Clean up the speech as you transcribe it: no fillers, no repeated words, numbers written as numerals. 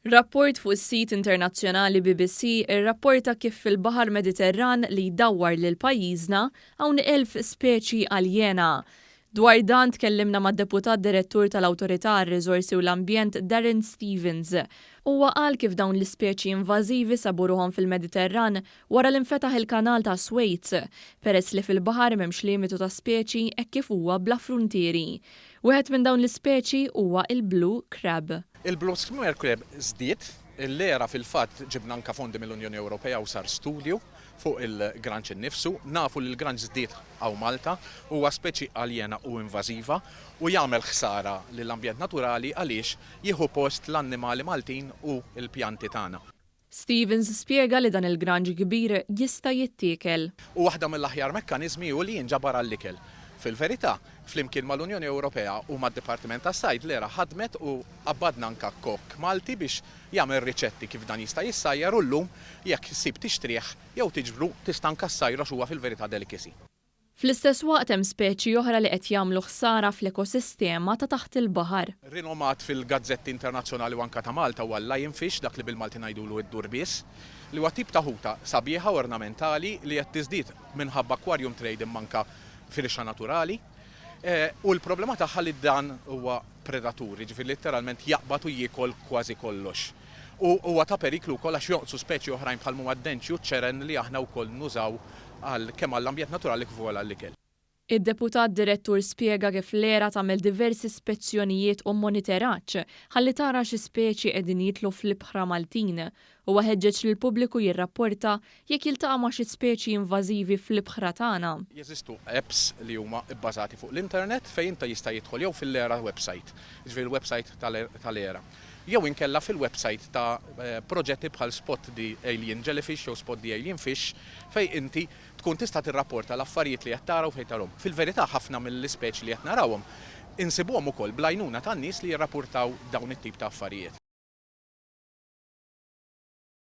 Rapport fuq is-sit internazzjonali BBC irrapporta kif fil-Baħar Mediterran li jdawwar lil pajjiżna hawn 1,000 speċi aljena. Dwar dan tkellimna mad-Deputat Direttur tal-Awtorità għar-Riżorsi u l-Ambjent Darren Stevens. Huwa qal kif dawn l-ispeċi invażivi sabu ruħhom fil-Mediterran wara li nfetaħ il-Kanal ta' Suez, peress li fil-baħar m'hemmx limitu ta' speċi hekk kif huwa bla fruntieri. Wieħed minn dawn l-ispeċi huwa il-blue crab. Il-Blue Smear Crab żdied, l-ERA fil-fatt ġibna anka fondi mill-Unjoni Ewropea u sar studju fuq il-granċ innifsu. Nafu li l-granċ żdied hawn Malta, huwa speċi aljena u invażiva u jagħmel ħsara lill-ambjent naturali għaliex jieħu post l-annimali Maltin u l-pjanti tagħna. Stevens spjega li dan il-granċ kbir jista' jittiekel. U waħda mill-aħjar mekkaniżmi hu li jinġabar għall-ikel. Fil-verità, flimkien mal-Unjoni Ewropea u mad-Dipartiment tas-Sajd l-ERA ħadmet u qabbadna anka kok Malti biex jagħmel riċetti kif dan jista' jissajjar u llum jekk issib tixtrih jew tiġbru tista' anka ssajru għax huwa fil-verità delicacy. Fl-istess waqt hemm speċi oħra li qed jagħmlu ħsara fl-ekosistema ta' taħt il-baħar. Rinomat fil-gazzetti internazzjonali u anka ta' Malta huwa l-lionfish, dak li bil-Malti ngħidulu id-durbies, li huwa tip ta' ħuta sabiħa ornamentali li qed tiżdied minħabba aquarium trade imma anka firxa naturali. U l-problema tagħha li dan huwa predatur, jiġifieri letteralment jaqbad u jiekol kważi kollox. U huwa ta' periklu wkoll għax jonqsu speċi oħrajn bħal huma d-denċi u ċ-ċeren li aħna wkoll nużaw għal kemm għall-ambjent naturali kif ukoll għall-ikel. Id-deputat direttur spjega kif l-ERA tagħmel diversi spezzjonijiet u monitoraġġ ħalli tara xi speċi qegħdin jidħlu fl-ibħra Maltin. Huwa ħeġġeġ lill-pubbliku jirrapporta jekk jiltaqa' ma' xi speċi invażivi fl-ibħra tagħna. Jeżistu apps li huma bbażati fuq l-internet fejn inta jista' jidħol jew fil-ERA website, jiġifieri l-website tal-ERA, jew inkella fil-website ta' proġetti bħal Spot the Alien Jellyfish jew Spot the Alien Fish fejn inti tkun tista' tirrapporta l-affarijiet li qed tara u fejn tarahom. Fil-verità ħafna mill-ispeċi li qed narawhom insibuhom ukoll bl-għajnuna tan-nies li jirrapportaw dawn it-tip ta' affarijiet.